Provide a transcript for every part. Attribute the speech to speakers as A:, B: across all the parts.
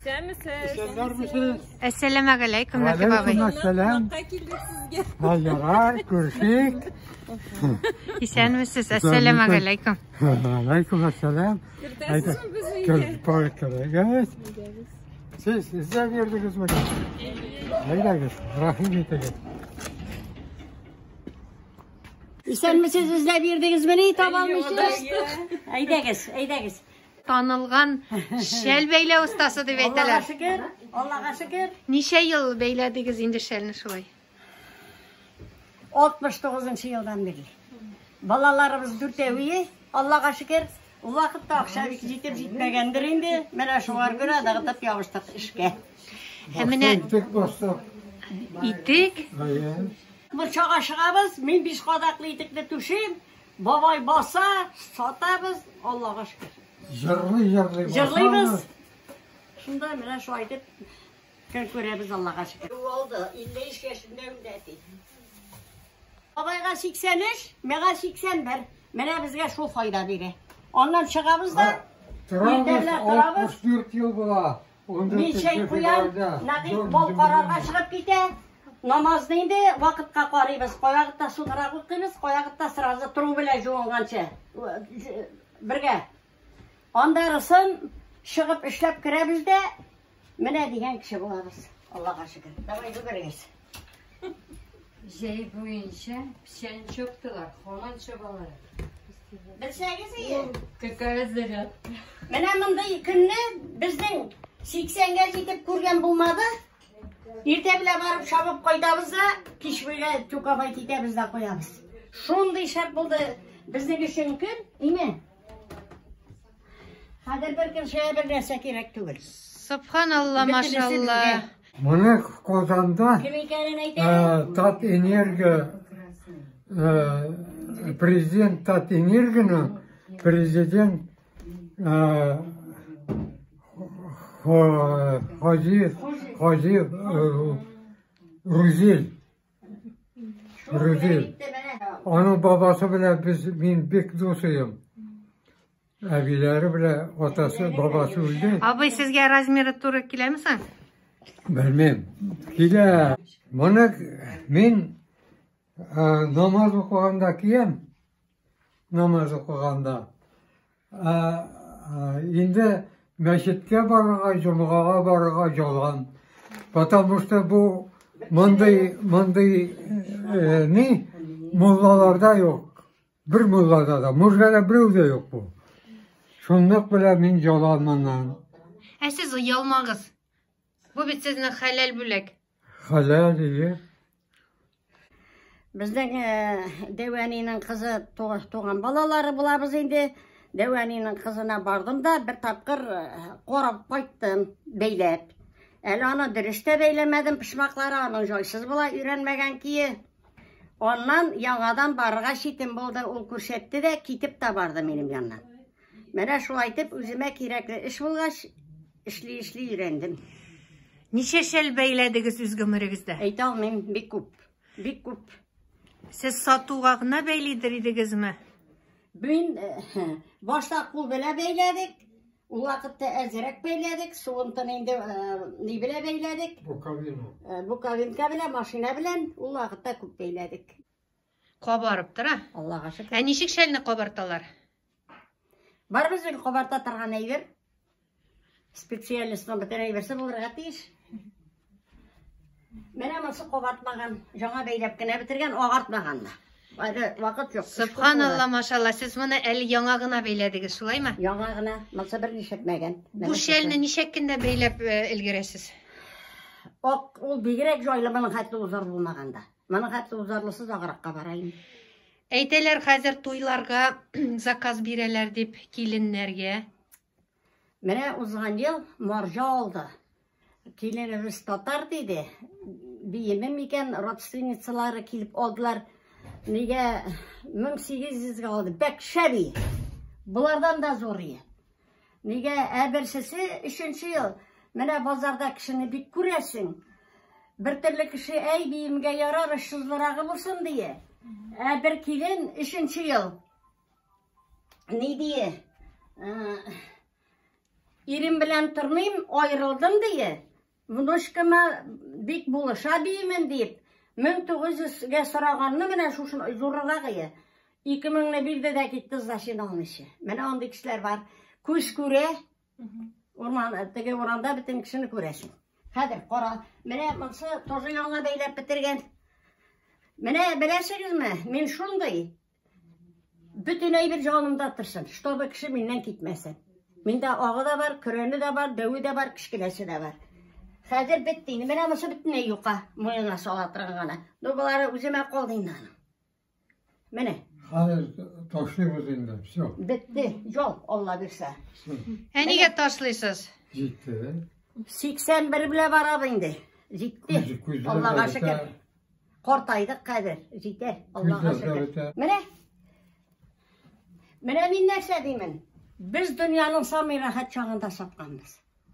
A: Исәнмесез.
B: Исәннәрмесез?
C: Әссәламәгаләйкүм, Нәкыйп абый.
B: Вәаләйкүм
A: Килдек сезгә.
B: Һа, ярар, күрешик.
C: Исәнмесез, әссәламәгаләйкүм.
B: Вәаләйкүм әссәлам.
A: Кертәсезме безне өйгә?
B: Керегез. Сез эзләп йөрдегезме? Әйдәгез, рәхим итегез.
D: Исәнмесез, эзләп йөрдегезмени, таба алмыйсыз? Әйдәгез, әйдәгез.
C: Танылган шәл бәйләү остасы дип
D: Аллага
C: әйтәләр.
D: шөкер, Аллага шөкер.
C: Ничә ел бәйләдегез инде шәлне шулай?
D: 69 елдан бирле. Балаларыбыз дүртәвие, Аллага шөкер. Ул вакытта акча бик җитеп җитмәгәндер инде. Менә шуңар күрә дагытып ябыштык эшкә.
C: Ә менә
B: Итек бастык.
C: итек,
B: Әйе.
D: Мунчага чыгабыз, мин биш кадаклы итекне түшим, бабай баса, сатабыз, Аллага шөкер.
B: Җырлый-җырлый
D: Җырлыйбыз.
B: басабыз.
D: Шунда менә шулай итеп көн күрәбез, Аллага шөкер. Алды, 53 яшендә үлде әти. Бабайга 83, миңа 81. Менә безгә шул файда бирә. Аннан чыгабыз да,
B: Торабыз,
D: иртә белән торабыз.
B: 64 ел була.
D: Мин чәй куям, Нәкыйп мал карарга чыгып китә. Намазны инде вакытка карыйбыз. Кайвакытта соңрак укыйбыз, кайвакытта сразу тору белән жуынганчы. Бергә. Андарысын чыгып эшләп керәбез дә, менә дигән кеше булабыз. Аллага шөкер. Давай үбәрегез.
E: Җәй буенча печән чаптылар, һаман чабалар.
D: Белсәгез ие.
E: Какая заряд.
D: Менә мондый көнне безнең 80-гә җитеп күргән булмады. Иртә белән барып чабып кайтабыз да, кич белән тукабай китәбез дә куябыз. Шундый шәп булды безнең өчен көн, име? Хәзер бер кешегә бер нәрсә кирәк түгел.
C: Субханалла,
D: Бөтенесе
C: машалла.
D: безгә.
B: Моны Казанда
D: Кем икәнен әйтәм.
B: Татэнерго президент Татэнергоның президент Хаҗиев Хаҗиев Рузил Рузил. Аның бабасы белән без мин бик дус идем. Әбиләре белән атасы, бабасы үлде.
C: Абый, сезгә размеры туры киләме соң?
B: Белмим. Килә. Моны мин намаз укыганда киям. Намаз укыганда. Инде мәчеткә барырга, җомгага барырга ялган. Потому что бу мондый мондый ни муллаларда юк. Бер муллада да, мурзада берәү дә юк бу. Шунлык белән мин яланмын.
C: Ә сез оялмагыз. Бу бит сезнең хәләл бүләк.
B: Хәләл ие.
D: Безнең дәү әнинең кызы туган балалары булабыз инде. Дәү әнинең кызына бардым да бер тапкыр карап кайттым, бәйләп. Әле аны дөрес тә бәйләмәдем, почмаклары аның җайсыз була, өйрәнмәгән кие. Аннан яңадан барырга читен булды, ул күрсәтте дә китеп тә барды минем яннан. Менә шулай итеп үземә кирәкле эш булгач, эшли-эшли өйрәндем.
C: Ничә шәл бәйләдегез үз гомерегездә?
D: Әйтә алмыйм, бик күп, бик күп.
C: Сез сатуга гына бәйлидер идегезме?
D: Мин башта кул белән бәйләдек. Ул вакытта әзрәк бәйләдек, суынтын инде ни белән бәйләдек.
B: Буковина.
D: Буковинка белән, машина белән ул вакытта күп бәйләдек.
C: Кабарып тора.
D: Аллага шөкер.
C: Ә ничек шәлне кабарталар?
D: Бар безнең кабарта торган әйбер. Специалистның бөтен әйберсе булырга тиеш. Менә монысы кабартмаган, яңа бәйләп кенә бетергән, агартмаган да. Әле вакыт юк.
C: Субханалла, машалла, сез моны әле яңа гына бәйләдегез, шулаймы?
D: Яңа гына, монысы бер нишләтмәгән.
C: Бу шәлне ничә көндә бәйләп өлгерәсез?
D: Ак, ул бигрәк җайлы моның хәтле узар булмаганда. Моның хәтле узарлысыз агракка бара инде.
C: Әйтәләр, хәзер туйларга заказ бирәләр дип киленнәргә.
D: Менә узган ел марҗа алды. Киленебез татар диде. Биеме микән, родственницалары килеп алдылар. Нигә 1800-гә алды. Бәк шәби. Булардан да зур ие. Нигә ә берсесе өченче ел. Менә базарда кешене бик күрәсең. Бер төрле кеше әй биемгә ярар, очсызлырагы булсын дие. Ә бер килен өченче ел. Ни дие? Ирем белән тормыйм, аерылдым дие. Внучкама бик булыша диемен дип, 1900 гә сораганны менә шушы зуррагы. 2000-не бирде дә китте сдачаны алмыйча. Менә андый кешеләр бар. Күз күрә. Урман, теге урамда бөтен кешене күрәсең. Хәзер кара, менә монысы тоже яңа бәйләп бетергән. Менә беләсегезме, мин шундый бөтен әйбер җанымда торсын, чтобы кеше миннән китмәсен. Миндә агы да бар, көрәне дә бар, дәве дә бар, кечкенәсе дә бар. Хәзер бетте инде. Менә монысы бөтенләй юка, муенга сала торган гына. Ну, болары үземә калды инде аның. Менә.
B: Хәзер ташлыйбыз инде, все.
D: Бетте, ял, Алла бирсә.
C: Ә нигә ташлыйсыз?
B: Җитте.
D: 81 белән барабыз инде. Җитте.
B: Күзләр
D: Аллага
B: дә
D: шөкер.
B: бетә.
D: Картайдык хәзер. Җитәр. Аллага
B: Күзләр дә
D: шөкер.
B: бетә.
D: Менә. Менә мин нәрсә димен? Без дөньяның самый рәхәт чагында сатканбыз.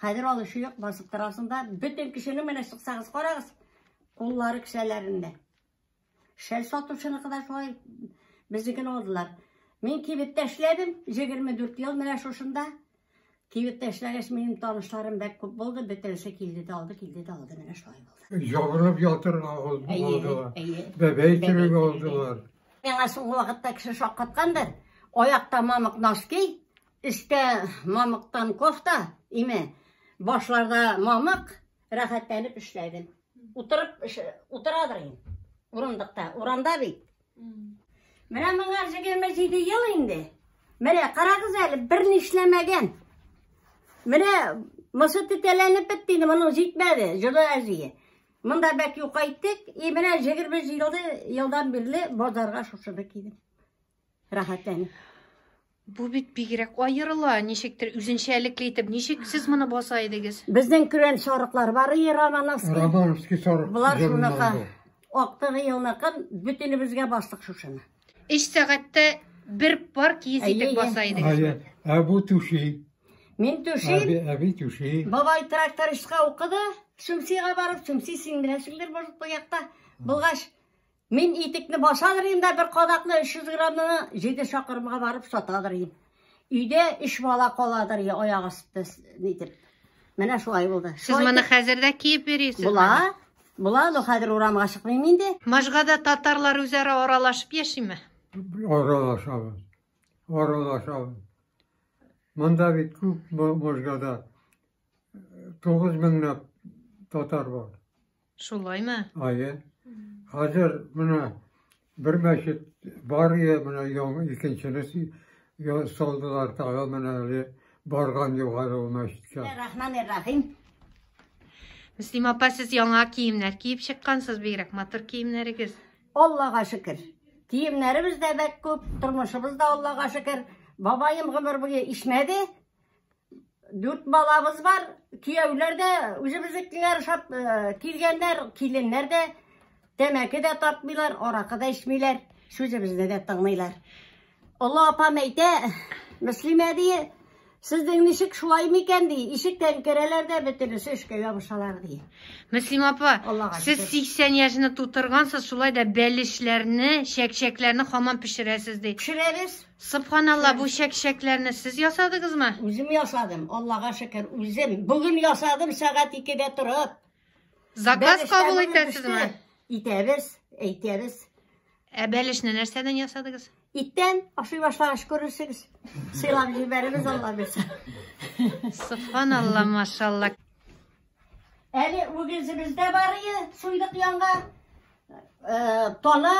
D: Хәзер алышы юк, басып торасың да, бөтен кешенең менә чыксагыз карагыз, куллары кесәләрендә. Шәл сатучыныкы да шулай безнекен алдылар. Мин кибеттә эшләдем, 24 ел менә шушында. Кибеттә эшләгәч, минем танышларым бик күп булды, бөтенесе килде дә алды, килде дә алды, менә шулай булды.
B: Ябырылып ятырга
D: Әйе,
B: алдылар.
D: әйе.
B: Бәбәй
D: Бәбәй
B: төреп
D: төреп.
B: алдылар.
D: Миңа соңгы вакытта кеше шаккаткандыр. Аякта мамык носки, өстә мамыктан кофта, име, башларда мамык, рәхәтләнеп эшләдем. Утырып утырадыр инде. Урындыкта, урамда бит. Менә моңа 27 ел инде. Менә карагыз әле, бер ни эшләмәгән. Менә мысы тетәләнеп бетте инде, моның җитмәде, җылы әзие. Монда бәк юк әйттек, и менә 20 елды, елдан бирле базарга шушыны кидем. Рәхәтләнеп.
C: Бу бит бигрәк аерыла, ничектер үзенчәлекле итеп, ничек сез моны баса идегез?
D: Безнең көрән сарыклар бар, и Романовский.
B: Романовский сарык.
D: Болар шуныкы.
B: җырыннан
D: Актыгы елныкы бөтенебезгә бастык шушыны.
C: Өч сәгатьтә бер пар киез
D: Әйе,
C: итек
D: әйе.
C: баса
B: бу.
C: идегез.
B: Әйе, Ә бу түши.
D: Мин түшим.
B: Әби, әби түши.
D: Бабай трактористка укыды. Шумсига барып, Шумси син беләсеңдер, может, бу якта. Булгач, мин итекне басадыр инде бер кадакны 300 граммны 7 чакрымга барып сатадыр идем. Өйдә өч бала каладыр я аяк асты нитеп. Менә шулай булды.
C: Сез моны хәзер дә киеп йөрисез.
D: Була, була, но хәзер урамга чыкмыйм инде.
C: Можгада татарлар үзара аралашып яшиме?
B: Аралашабыз. Аралашабыз. Монда бит күп Можгада 9 меңләп татар бар.
C: Шулаймы?
B: Әйе. Хәзер менә бер мәчет бар иде, менә яңа икенчене салдылар тагы менә әле барган юк әле ул мәчеткә.
D: Рахман-ир-Рахим.
C: Мөслим апа, сез яңа киемнәр киеп чыккансыз, бигрәк матур киемнәрегез.
D: Аллага шөкер. Киемнәребез дә бик күп, тормышыбыз да Аллага шөкер. Бабаем гомер буе ишмәде. Дүрт балабыз бар. Кияүләр дә үзебезнекеләр ошап килгәннәр, киленнәр дә тәмәке дә тартмыйлар, аракы да эчмиләр, сүзебезне дә тыңлыйлар. Олы апам әйтә, Мөслимә ди, сезнең ничек шулай микән ди, ишектән керәләр дә бөтенесе эшкә ябышалар ди.
C: Мөслим апа,
D: Аллага
C: сез
D: шөкер.
C: 80 яшьне тутыргансыз, шулай да бәлешләрне, чәкчәкләрне һаман пешерәсез ди.
D: Пешерәбез.
C: Субханалла, бу чәкчәкләрне сез ясадыгызмы?
D: Үзем ясадым, Аллага шөкер, үзем. Бүген ясадым сәгать 2-дә торып.
C: Заказ
D: Бәлешләр
C: кабул
D: бүген
C: итәсезме?
D: пеште. Итәбез, әйтәбез.
C: Ә бәлешне нәрсәдән ясадыгыз?
D: Иттән ашый башлагач күрерсегез. Сыйлап җибәрербез, Алла бирсә.
C: Субханалла, машалла.
D: Әле үгезебез дә бар иде, суйдык янга. Тона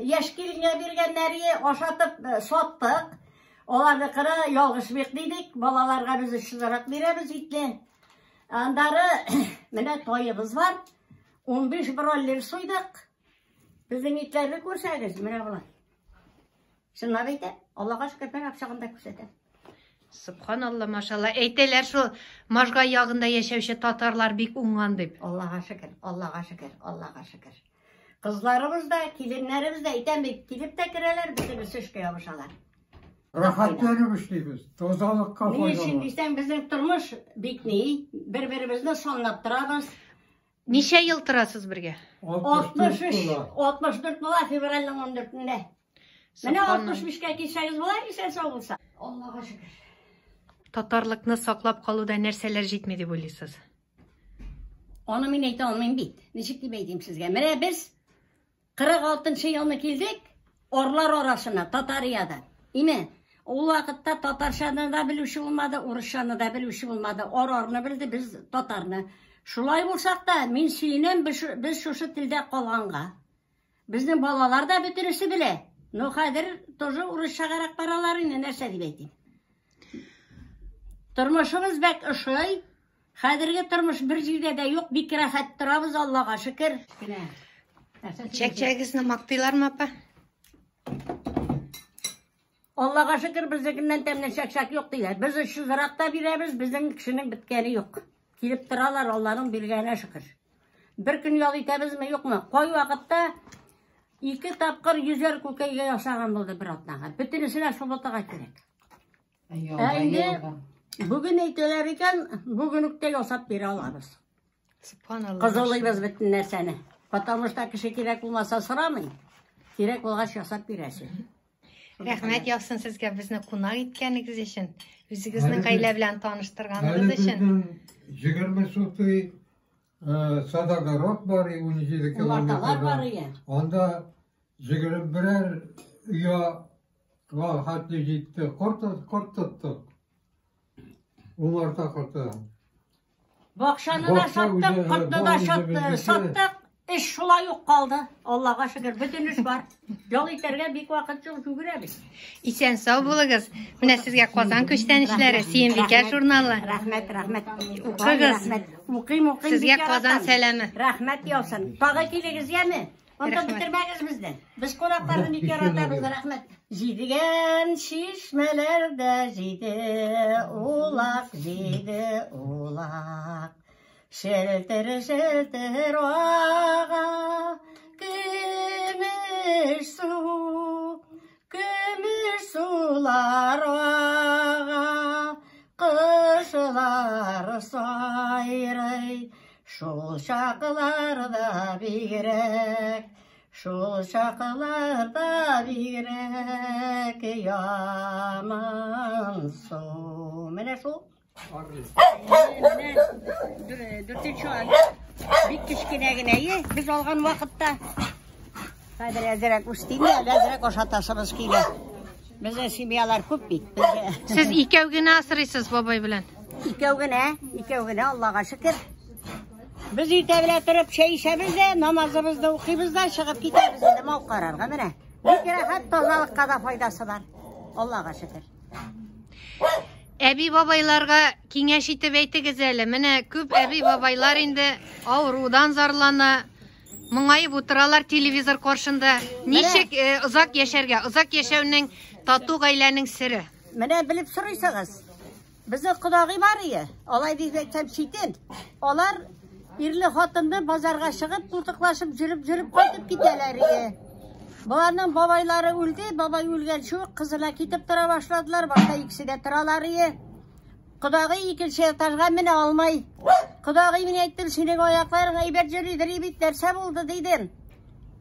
D: яшь киленгә биргәннәр иде, ашатып саттык. Аларныкыны ялгышмыйк дидек, балаларга без очсызрак бирәбез итне. Андары менә таебыз бар. 15 бройлер суйдык. Безнең итләрне күрсәгез, менә болай. Чынлап әйтә, Аллага шөкер, мин апчагында күрсәтәм.
C: Субханалла, машалла. Әйтәләр шул Можга ягында яшәүче татарлар бик уңган дип.
D: Аллага шөкер, Аллага шөкер, Аллага шөкер. Кызларыбыз да, киленнәребез дә әйтәм бит, килеп тә керәләр, бөтенесе эшкә ябышалар.
B: Рәхәтләнеп эшлибез. Тазалыкка
D: Ни өчен
B: файдалы.
D: дисәң, безнең тормыш бик ни, бер-беребезне санлап торабыз.
C: Ничә ел торасыз бергә?
D: 63,
B: 64 була.
D: 64 була февральның 14-ндә. Менә
C: Субханалла.
D: 65-кә килсәгез була, исән сау булса. Аллага шөкер.
C: Татарлыкны саклап калуда нәрсәләр җитми дип уйлыйсыз?
D: Аны мин әйтә алмыйм бит. Ничек дип әйтим сезгә? Менә без 46 елны килдек, орлар арасына, Татариядан. Име? Ул вакытта татарчаны да белүче булмады, урысчаны да белүче булмады. Ор-орны белде, без татарны. Шулай булсак та, мин сөенәм без шушы телдә калганга. Безнең балалар да бөтенесе белә. Но хәзер тоже урысчагарак баралар инде, нәрсә дип әйтим. Тормышыбыз бәк ошый. Хәзерге тормыш бер җирдә дә юк, бик рәхәт торабыз, Аллага шөкер.
C: Чәкчәгезне мактыйлармы, апа?
D: Аллага шөкер, безнекеннән тәмле чәкчәк юк диләр. Без 300 рак та бирәбез, безнең кешенең беткәне юк. Килеп торалар, Алланың биргәненә шөкер. Бер көн ял итәбезме, юкмы? Кай вакытта 2 тапкыр 100 күкәйгә ясаган булды бер атнага. Бөтенесенә субботага кирәк. Ә инде бүген әйтәләр икән, бүген үк тә ясап бирә алабыз.
C: Субханалла.
D: Кызылыйбыз бөтен нәрсәне. Потому что кеше кирәк булмаса сорамый. Кирәк булгач ясап бирәсе.
C: Рәхмәт яусын сезгә безне кунак иткәнегез өчен, үзегезнең гаилә белән таныштырганыгыз өчен.
B: Әле безнең 20 сутый садогород бар, 17
D: Умарталар бар
B: километрда.
D: ие.
B: Анда 21 ояга хәтле җитте. Корт корт тоттык. Умарта корты.
D: Бакчаны да
B: Бакча
D: саттык,
B: үзе,
D: кортны да
B: бал үзе
D: саттык. Эш шулай ук калды. Аллага шөкер, бөтен эш бар. Ял итәргә бик вакыт юк, йөгерәбез.
C: Исән сау булыгыз. Менә сезгә Казан күчтәнешләре, Сөембикә журналы.
D: Рәхмәт, рәхмәт.
C: Укыгыз.
D: Рәхмәт. Укыйм, укыйм.
C: Сезгә
D: бик
C: Казан
D: яратам.
C: сәламе.
D: Рәхмәт яусын. Тагы килегез, яме? Онытып
C: Рәхмәт.
D: бетермәгез безне. Без кунакларны бик яратабыз, рәхмәт. Җидегән чишмәләрдә җиде улак, җиде улак. Шелтер, шелтер ага, көмеш су, көмеш сулар ага, кышлар сайрый, шул чакларда бигрәк, шул чакларда бигрәк яман су. Менә шул. Менә дүртенче ай. Бик кечкенә генә ие, без алган вакытта. Хәзер әзерәк үсте инде, әле әзерәк ашатасыбыз килә. Безнең семьялар күп бит. Безгә
C: Сез икәү генә асрыйсыз бабай белән.
D: Икәү генә, икәү генә, Аллага шөкер. Без иртә белән торып чәй эчәбез дә, намазыбызны укыйбыз да, чыгып китәбез инде мал карарга менә. Бик рәхәт, тазалыкка да файдасы бар. Аллага шөкер.
C: Әби бабайларга киңәш итеп әйтегез әле. Менә күп әби бабайлар инде авырудан зарлана, моңаеп утыралар телевизор каршында. Ничек озак яшәргә? Озак яшәүнең тату гаиләнең сере.
D: Менә белеп сорыйсыгыз. Безнең кодагый бар ие. Алай дип әйтсәм читен. Алар ирле хатынны базарга чыгып, култыклашып жүреп-жүреп кайтып китәләр ие. Боларның бабайлары үлде, бабай үлгәнче үк кызына китеп тора башладылар, башта икесе дә торалар ие. Кодагый икенче этажга менә алмай. Кодагый мин әйттем, синең аякларың әйбәт йөридер бит, нәрсә булды дидем.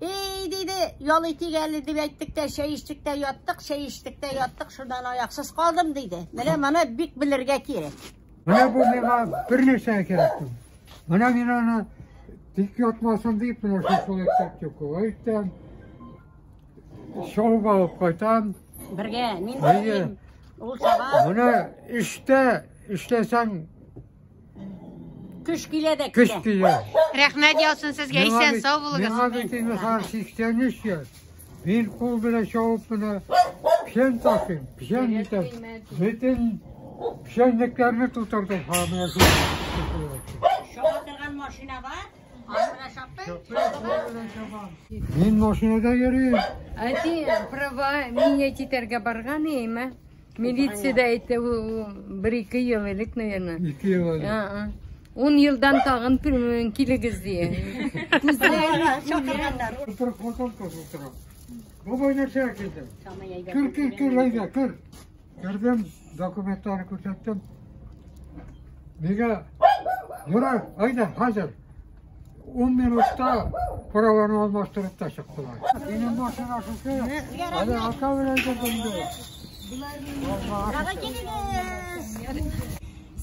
D: Ey диде, ял итик әле дип әйттек тә, чәй эчтек тә яттык, чәй эчтек тә яттык, шуннан аяксыз калдым диде. Менә моны бик белергә кирәк.
B: Менә бу миңа бер нәрсә кирәк түгел. Менә мин аны тик ятмасын дип, менә шул әйтеп әйтәм. Шоу алып кайтам.
D: Бергә, мин
B: Әйе.
D: Ул чаба
B: Менә эштә эшләсәң
D: көч килә дә
B: көч
D: килә.
B: килә.
C: Рәхмәт яусын сезгә, исән сау булыгыз.
B: Миңа бит инде хәзер 83 яшь. Мин кул белән чабып менә печән ташыйм, печән итәм. Бөтен печәнлекләрне тутырдым. Ха, менә шул.
D: Чаба торган машина бар. Аны менә чапты.
B: Мин машинада йөрим.
E: Әти, права менять итәргә барган име? Милициядә әйтте, ул бер-ике ел элек, наверное.
B: 2 ел элек.
E: А-а. 10 елдан тагын килегез дие.
D: Чакырганнар.
B: Утырып хатын кыз утыра. Бабай нәрсәгә килдең? Кер, кер, кер, әйдә, кер. Кердем, документларны күрсәттем. Миңа, ярар, әйдә, хәзер. 10 минутта праваны алмаштырып та чыктылар. Минем машина шушы, әле ата белән йөрдем.
D: Тагы килегез.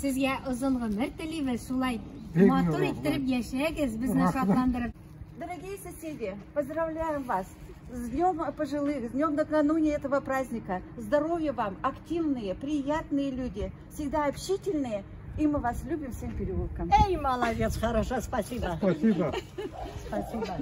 C: Сезгә озын гомер телибез, шулай
B: Бик
C: матур
B: рәхмәт.
C: иттереп яшәгез, безне
B: Рәхмәт.
C: шатландырып.
A: Дорогие соседи, поздравляем вас с Днем пожилых, с днем накануне этого праздника. Здоровья вам, активные, приятные люди, всегда общительные. И мы вас любим всем переулком.
D: Эй, молодец, хорошо, спасибо.
B: Спасибо.
D: Спасибо.